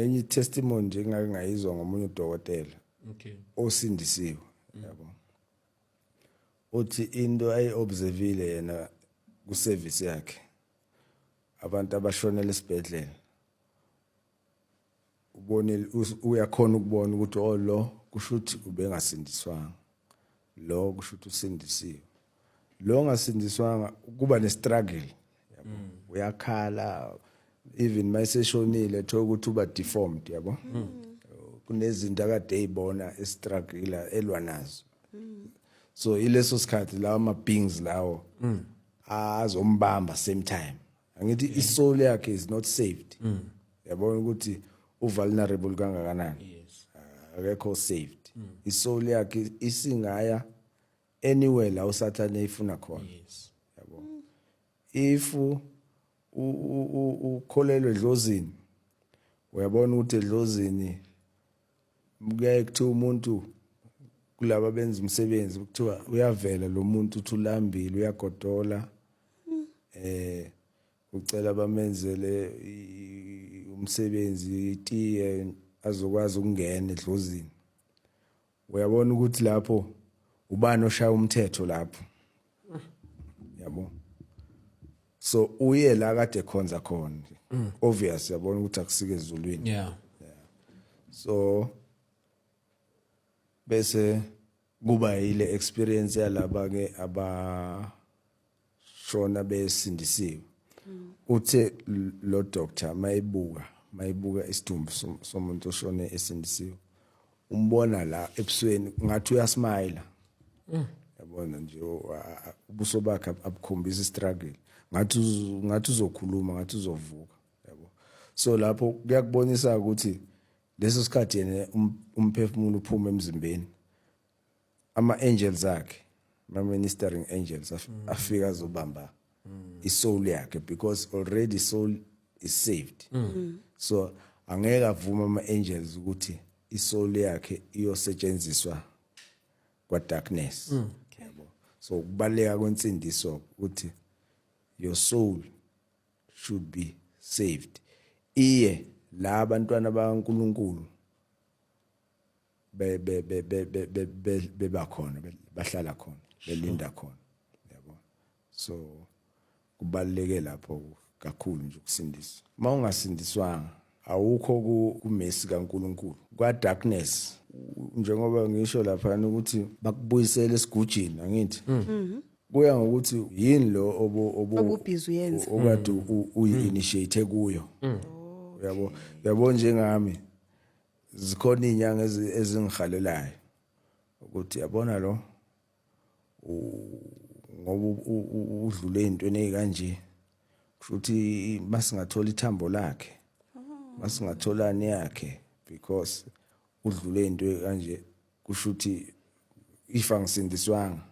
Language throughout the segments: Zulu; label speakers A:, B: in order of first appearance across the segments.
A: Enye testimony nje engake ngayizwa ngomunye udokotela osindisiwe, yabo, uthi into ayi-observile yena ku-service yakhe, abantu abashonela esibhedlela, ubonile, uyakhona ukubona ukuthi, oh, lo kusho ukuthi ubengasindiswanga, lo kusho ukuthi usindisiwe. Lo ongasindiswanga kuba ne-struggle, yabo, uyakhala even mayeseshonile, thola ukuthi uba deformed, yabo, kunezinto akade eyibona, e-struggle elwa nazo. So ileso sikhathi lawo ama beings lawo azombamba same time. Angithi i-soul yakhe is not saved? Yabona ukuthi u-vulnerable kangakanani?
B: Yes.
A: Akekho saved, i-soul yakhe isingaya anywhere la uSathane efuna khona. Yabo, if ukholelwe edlozini, uyabona ukuthi edlozini kuyaye kuthiwa umuntu, kulaba benza umsebenzi, kuthiwa uyavela lo muntu, uthi ulambile, uyagodola, ucela bamenzele umsebenzi, itiye, azokwazi ukungena edlozini. Uyabona ukuthi lapho ubani oshaya umthetho lapho, yabo. So uye la kade khonza khona, obvious, yabona ukuthi akusike ezulwini. So bese kuba yile experience yalaba ke abashona besindisiwe. Uthe lo doctor mayibuka isidumbu somuntu oshone esindisiwe, umbona la ebusweni ngathi uyasmile, yabona nje, ubuso bakhe abukhombisa struggle, ngathi uzokhuluma, ngathi uzovuka, yabo. So lapho kuyakubonisa ukuthi leso sikhathi yena umphefumulo uphuma emzimbeni, ama angels akhe, ama ministering angels afika azobamba i-soul yakhe, because already soul is saved. So angeke avuma ama angels ukuthi i-soul yakhe iyosetshenziswa kwa darkness, yabo. So kubaleka kwensindiso ukuthi your soul should be saved, iye la abantwana bakaNkuluNkulu be be be be be beba khona, bahlala khona, belinda khona, yabo. So kubaluleke lapho kakhulu nje ukusindiswa. Uma ungasindiswanga, awukho kumesi kaNkuluNkulu, kwa darkness, njengoba ngisho lapha ukuthi bakubuyisele esigujini. Angithi kuya ngokuthi yini lo obu
C: obu-busy uyenza.
A: Okade uyi-initiate kuyo, yabo. Yabo, njengami zikhona izinyanga ezingihalelayo ukuthi, yabona lo, ngoba udlule ezintweni ezikanje, kusho ukuthi masingathola ithambo lakhe, masingatholani yakhe, because udlule into kanje, kusho ukuthi if angisindiswanga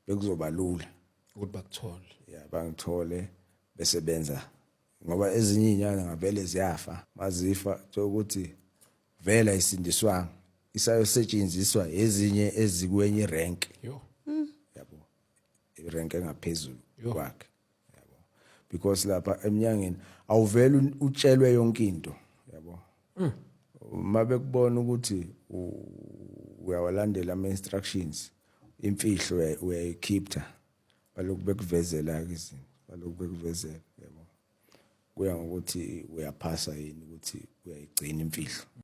A: bekuzoba lula
B: ukuthi bakuthole.
A: Ya, bangithole bese benza, ngoba ezinye izinyanga ngavele ziyafa. Mazifa, ukuthi vele ayisindiswanga, isayosetshenziswa ezinye ezikwenye rank.
B: Yo.
A: Yabo, i-rank engaphezulu
B: Yo.
A: kwakhe, yabo, because lapha eminyangeni awuvele utshelwe yonke into, yabo. Uma bekubona ukuthi uyawalandela ama instructions, imfihlo uyayikhipha, balokhu bekuvezela ke izinto, balokhu bekuvezela, yabo. Kuya ngokuthi uyaphasa yini, ukuthi uyayigcina imfihlo.